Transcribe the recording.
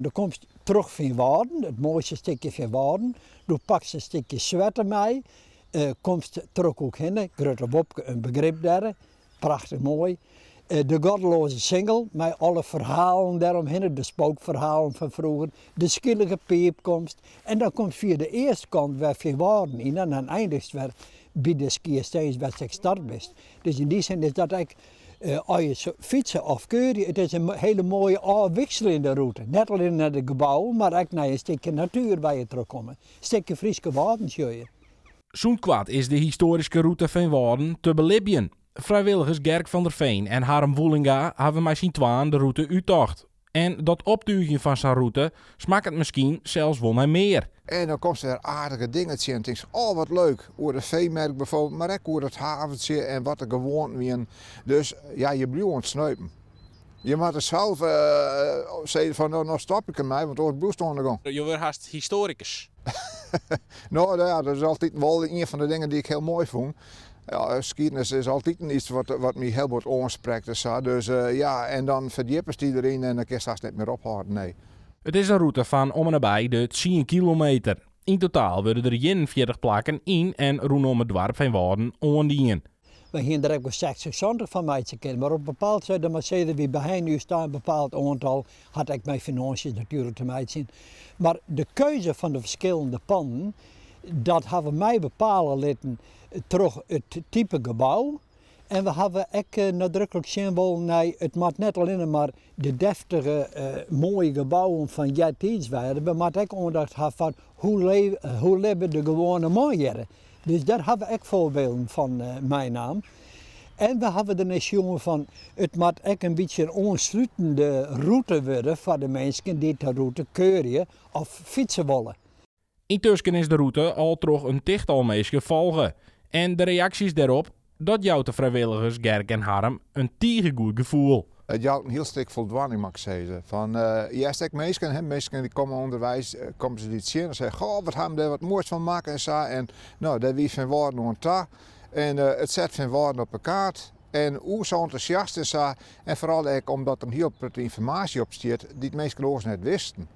Do komst troch Feanwâlden, it moaiste stikje Feanwâlden. Do pakst in stikje Swette mei, komst troch Kûkherne, Grutte Wopke in begrip dêr, prachtich moai. De Goddeloaze Singel mei alle ferhalen dêromhinne, de spookferhalen fan froeger, de Skilige Piip komst en dan komst fia de eastkant wer Feanwâlden yn en dan eindichst wer by de Skierstins wêr'tst ek start bist. Dus yn dy sin is dat ek As je fytse of kuierje, it is in hiele moaie ôfwikseljende rûte. Net allinne nei de gebouwen, mar ek nei in stikje natuer wêr je troch komme. Stikje Fryske Wâlden sjogge je. Sûnt koart is de histoaryske rûte Feanwâlden te belibjen. Frijwilligers Gerk van der Veen en Harm Woelinga hawwe mei syn twaen de rûte úttocht. En dat optúgjen fan sa'n rûte smakket miskien sels wol nei mear. En dan komst wer aardige dingen tsjin en tinkst, oh wat leuk, oer de feemerk bijvoorbeeld, mar ek oer it haventsje en wat de gewoanten wienen. Dus ja, je bliuwe oan it sneupen. Je moatte sels sizze fan no, no stop ik dermei, want oars bliuwst oan de gong. Jo wurde hast histoarikus. No ja, dat is altyd wol ien fan de dingen dy't ik hiel moai fûn. Ja, skiednis is altyd iets wat, wat my hiel bot oansprekt en sa. Dus ja, en dan ferdjippest dy deryn en dan kinst hast net mear ophâlden, nee. It is in rûte fan om en nabij de tsien kilometer. Yn totaal wurde der 41 plakken yn en rûnom it doarp Feanwâlden oandien. Wy hiene der ek wol 60, 70 fan meitsje kinnen, mar op in bepaald stuit dan moat sizze wy beheine ús ta in bepaald oantal, hat ek mei finânsjes natuerlik te meitsjen. Mar de keuze fan de ferskillende pannen, dat hawwe wy bepale litten troch it type gebou en we hawwe ek nadruklik sjen wollen nei it moat net allinne mar de deftige moaie gebouwen fan eartiids wêze, we moatte ek oandacht ha foar hoe hoe libbe de gewoane man hjirre. Dus dêr hawwe we ek foarbylden fan meinaam. En we hawwe der nei sjoen fan it moat ek in bytsje in oanslutende rûte wurde foar de minsken dy't de rûte kuierje of fytse wolle. Yntusken is de rûte al troch in tichtal minsken folge en de reaksjes dêrop, dat jout de frijwilligers Gerk en Harm in tige goed gefoel. It jout in hiel stik foldwaning, moat ik sizze. Fan, hearst ek minsken, hè, minsken dy komme ûnderweis, komme se dy tsjin en sizze, goh, wat ha jim dêr wat moais fan makke en sa. En no, dêr wie Feanwâlden oan ta. En it set Feanwâlden op de kaart. En oer sa entûsjast en sa. En foaral ek omdat der in hiel protte ynformaasje op stiet dy't minsken oars net wisten.